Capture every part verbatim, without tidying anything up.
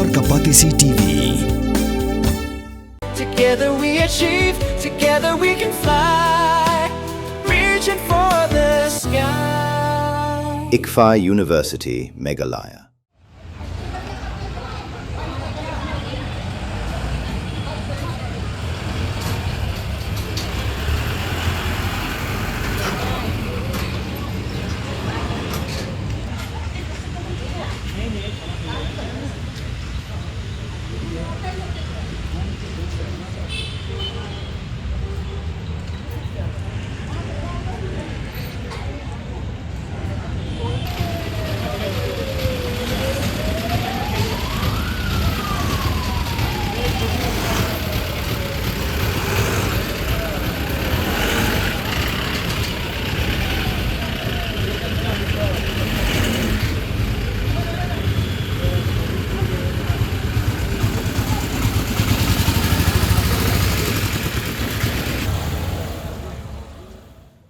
Kapatisi T V. Together we achieve, together we can fly, reaching for the sky. ICFAI University, Meghalaya.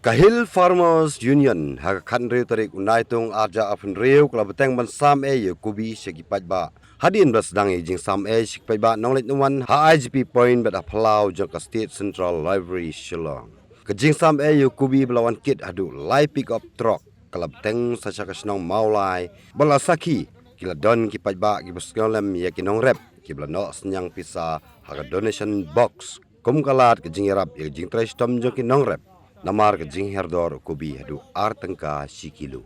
Ka Hill Farmers Union ha ka khathynriew tarik u Naitung arhajar arphew hynriew ka la bteng ban sam ei ïa u Kubi sha ki paidbah. Hadien ba sdang ïa ka jingsam ei sha ki paidbah nongleit nongwan ha I G P Point bad ha phyllaw jong ka State Central Library Shillong. Ka jingsam ei ïa u Kubi ba la wan kit haduh lai pickup truck ka la bteng sa sha ka shnong Mawlai, ba la sakhi ki la don ki paidbah kiba sngewlem ïa ki nongrep kiba la noh synñiang pisa ha ka donation box. Kum ka lad ka jingïarap ïa ka jingtrei shitom jong ki nongrep namar ka jinghiar dor u Kubi haduh ar tyngka shi kilo.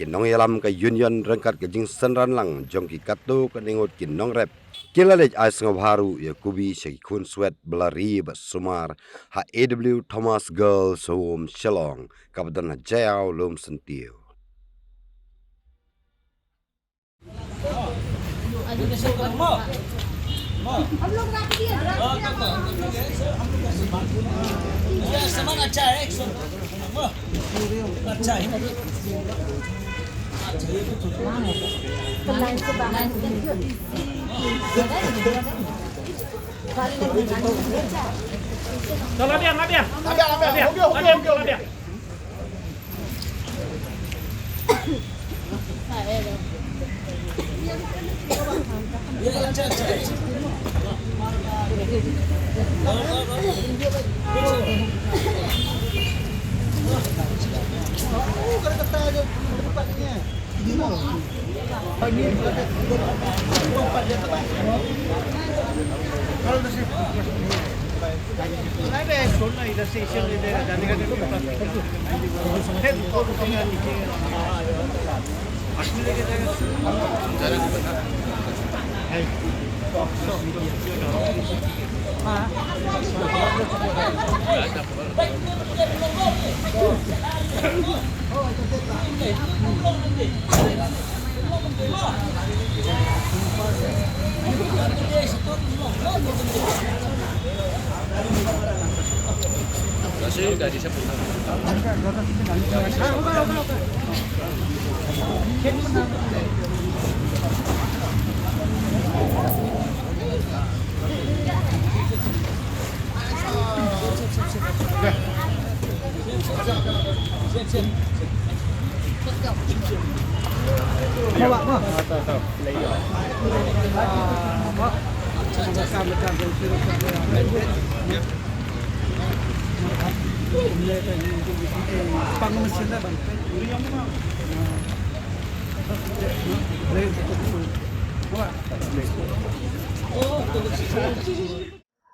Ki nongïalam ka Union ryngkat ka jingsynran lang jong ki katto katne ngut ki nongrep ki la leit ai sngewbha ruh ïa u Kubi sha ki khunswet ba la ri bad sumar ha A W Thomas Girls Home Shillong kaba don ha Jaïaw Lumsyntiew. हम लोग रख दिए, रख दिए। ये सामान अच्छा है, एक सौ। अच्छा है। चलो, अभी, अभी, अभी। अभी, अभी, अभी।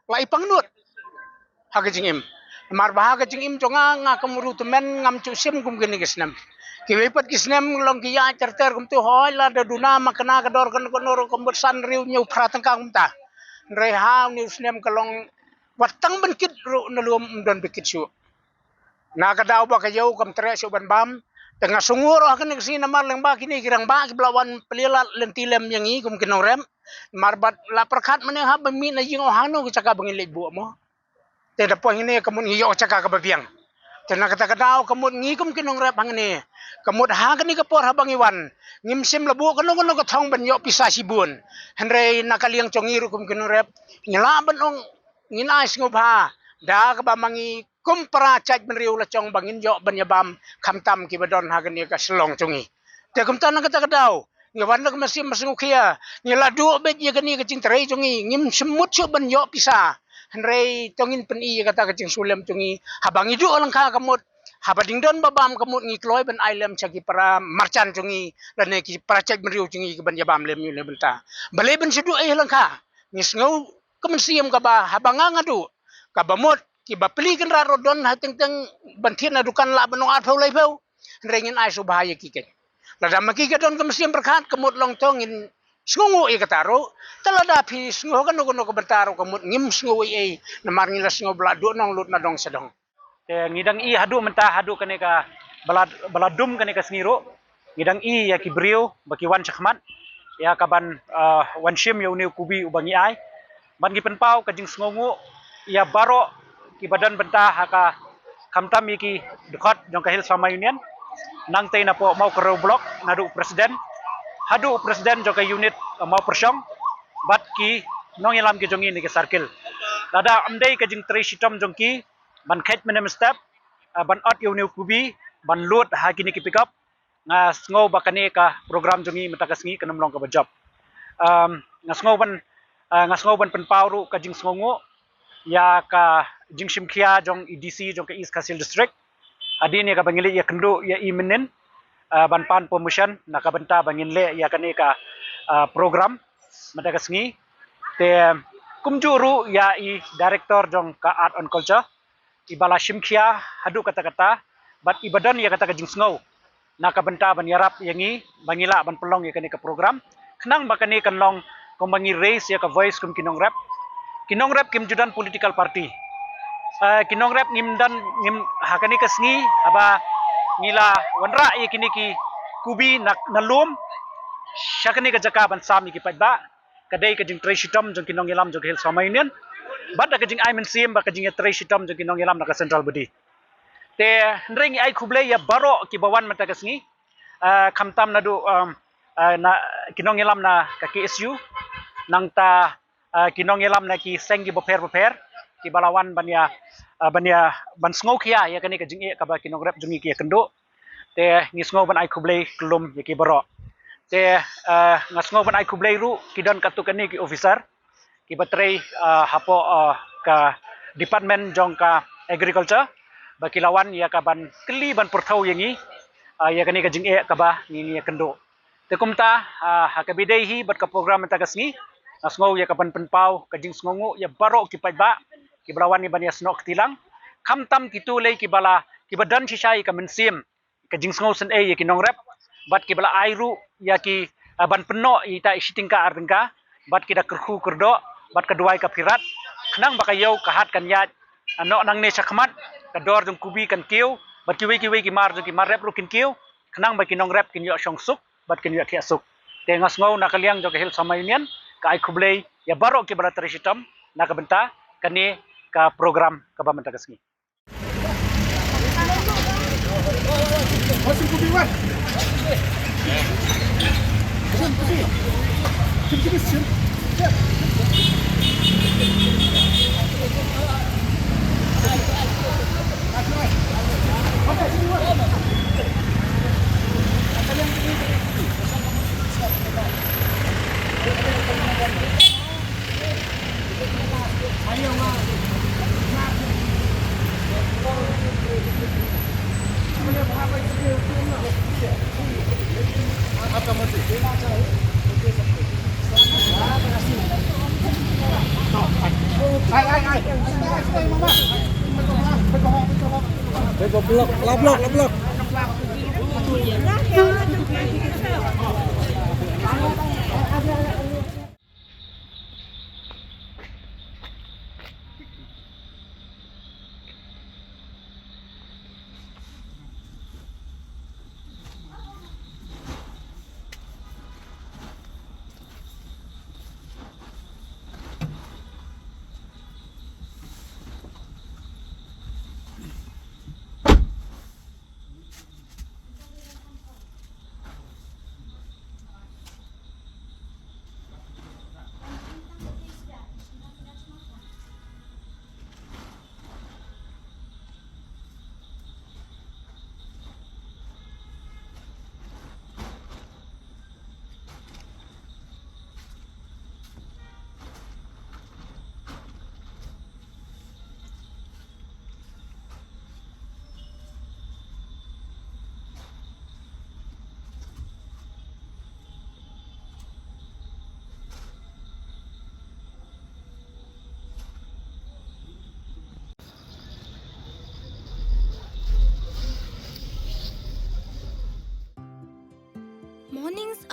La i pangnud ha ka jingim. Namar ba ha ka jingim jong nga, nga kum u riewtymmen ngam ju shim kum kine ki snem. Kiwei pat ki snem long ki ïaid ter ter kumta, hooid la da duna ma kane ka dor kano kano ruh kumba san hynriew hynñiew phra tyngka kumta. Hynrei ha une u snem ka long wat tang ban kit ruh na lum ym don ba kit shuh. Na ka daw ba ka ïew kam treh shuh ban bam. Te nga sngewnguh ruh ha kane ka sngi namar lyngba kine ki rangbah kiba la wan plie lad lynti lem ïa ngi kum ki nongrep. Namar ba la pyrkhat mynne hap ban mih na ïing, oh, hangno ka jaka ba ngin leit buh mo. Te da poi hangne ka mut ngi ïoh jaka kaba biang. Te na kata ka daw ka mut ngi kum ki nongrep hangne, ka mut ha kane ka por haba ngi wan, ngim shym la buh kano kano ka thong ban ïoh pisa shibun. Hynrei na ka liang jong ngi ruh kum ki nongrep, ngi lah ban ong ngin ai sngewbha da kaba ma ngi kum para jaitbynriew la jong ba ngin ïoh ban ïa bam khamtam kiba don ha kane ka shlong jong ngi. Te kumta na kata ka daw Ngi wan na ka mynsiem ba sngewkhia. Ngi la duh beit ïa kane ka jingtrei jong ngi. Ngim shym mut shuh ban ïoh pisa. Hynrei to ngin pyni ïa kata ka jingsngewlem jong ngi. Haba ngi duh lyngkha ka mut, haba dang don ba bam ka mut, ngi kloi ban ai lem sha ki para marjan jong ngi lane ki para jaitbynriew jong ngi kiban ïa bam lem ïa une u bynta. Balei ban shu duh ei lyngkha? Ngi sngew ka mynsiem kaba haba nga nga duh, kaba mut kiba pli kynrad ruh don ha teng teng ban thied na dukan lah ban ong arphew laiphew. Hynrei ngin ai sngewbha ïa ki keiñ. Lada ma ki ka don ka mynsiem pyrkhat ka mut long to ngin sngewnguh ïa kata ruh. Te lada phi sngew kano kano ka bynta ruh ka mut ngim sngew ei ei, namar ngi la sngew ba la duh nonglut na dong sha dong. Te ngi dang ïohi haduh mynta, haduh kane ka ba la, ba la dum kane ka sngi ruh, ngi dang ïohi ïa ki briew ba ki wan shakhmat ïa kaban, ah, wan shim ïa une u kubi uba ngi ai. Ban ngi pynpaw ka jingsngewnguh ïa baroh kiba don bynta ha ka, khamtam ïa ki dkhot jong ka Hills Farmer Union, nangtei napoh Mawkyrwat Block, naduh u president haduh u president jong ka unit, ah, Mawpyrshong, bad ki nongïalam ki jong ngi na ki circle. Lada ym dei ka jingtrei shitom jong ki ban kheit mynne mynstep, ah, ban ot ïa une u kubi ban load ha kine ki pickup, nga sngew ba kane ka program jong ngi mynta ka sngi kan ym long kaba jop. Um, nga sngew ban, ah, nga sngew ban pynpaw ruh ka jingsngewnguh ïa ka jingshimkhia jong i D C jong ka East Khasi Hills District. Hadien ïa kaba ngi leit ïakynduh ïa i mynnin, ah, ban pan permission na ka bynta ba ngin leh ïa kane ka, ah, program mynta ka sngi. Te kumjuh ruh ïa i director jong ka Art and Culture, iba la shimkhia haduh katta katta, bad iba don ïa kata ka jingsngew na ka bynta ban ïarap ïa ngi ba ngi lah ban pynlong ïa kane ka program. Khnang ba kane kan long kumba ngi raise ïa ka voice kum ki nongrep. Ki nongrep kim ju don political party. Eh, ki nongrep ngim don, ngim, ha kane ka sngi haba ngi la wanrah ïa kine ki kubi na, na lum sha kane ka jaka ban sam ïa ki paidbah. Ka dei ka jingtrei shitom jong ki nongïalam jong ka Hills Farmer Union, bad da ka jingai mynsiem bad ka jingïatrei shitom jong ki nongïalam na ka Central Body. Te hynrei ngi ai khublei ïa baroh kiba wan mynta ka sngi, ah, khamtam naduh, um, ah, na ki nongïalam na ka K S U, nangta, ah, ki nongïalam na ki seng kiba pher bapher kiba la wan ban ïa, ah, ban ïa, ban sngewkhia ïa kane ka jingeh kaba ki nongrep jong ngi ki ïakynduh. Te ngi sngew ban ai khublei kyllum ïa ki baroh. Te, eh, nga sngew ban ai khublei ruh, ki don katto katne ki officer kiba trei, eh, hapoh, eh, ka department jong ka agriculture, ba ki la wan ïa kaban kylli ban pyrthew ïa ngi, eh, ïa kane ka jingeh kaba ngi, ngi ïakynduh. Te kumta, ah, ha kaba ïadei hi bad ka program mynta ka sngi, nga sngew ïa kaban pynpaw ka jingsngewnguh ïa baroh ki paidbah kiba la wan ïa ban ïasnoh kti lang. Khamtam kito lei kiba la, kiba don shisha ïa ka mynsiem, ka jingsngew sngewsynei ïa ki nongrep, bad kiba la ai ruh ïa ki, ah, ban pynnoh ïa ita i shi tyngka ar tyngka, bad ki da kyrkhu kyrdoh, bad ka duwai ka phirat, khnang ba ka ïew ka hat kan ïaid, ah, noh nangne shakhmat, ka dor jong kubi kan kiew, bad kiwei kiwei ki mar jong ki mar rep ruh kin kiew, khnang ba ki nongrep kin ïoh shong suk bad kin ïoh thiah suk. Te nga sngew na ka liang jong ka Hills Farmer Union, ka ai khublei ïa baroh kiba la trei shitom na ka bynta kane ka program kaba mynta ka sngi. Block, block, block, block.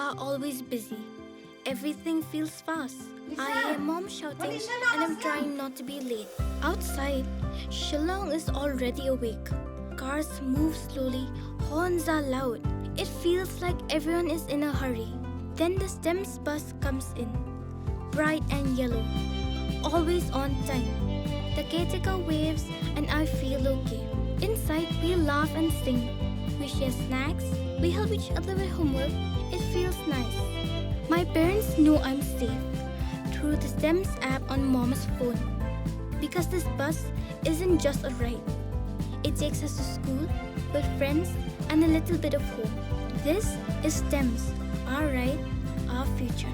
are always busy. Everything feels fast. I hear mom shouting and I'm trying not to be late. Outside, Shillong is already awake. Cars move slowly, horns are loud. It feels like everyone is in a hurry. Then the STEMS bus comes in, bright and yellow, always on time. The caretaker waves and I feel okay. Inside, we laugh and sing. We share snacks. We help each other with homework. It feels nice. My parents know I'm safe through the STEMS app on mom's phone. Because this bus isn't just a ride. It takes us to school, with friends, and a little bit of home. This is STEMS, our ride, our future.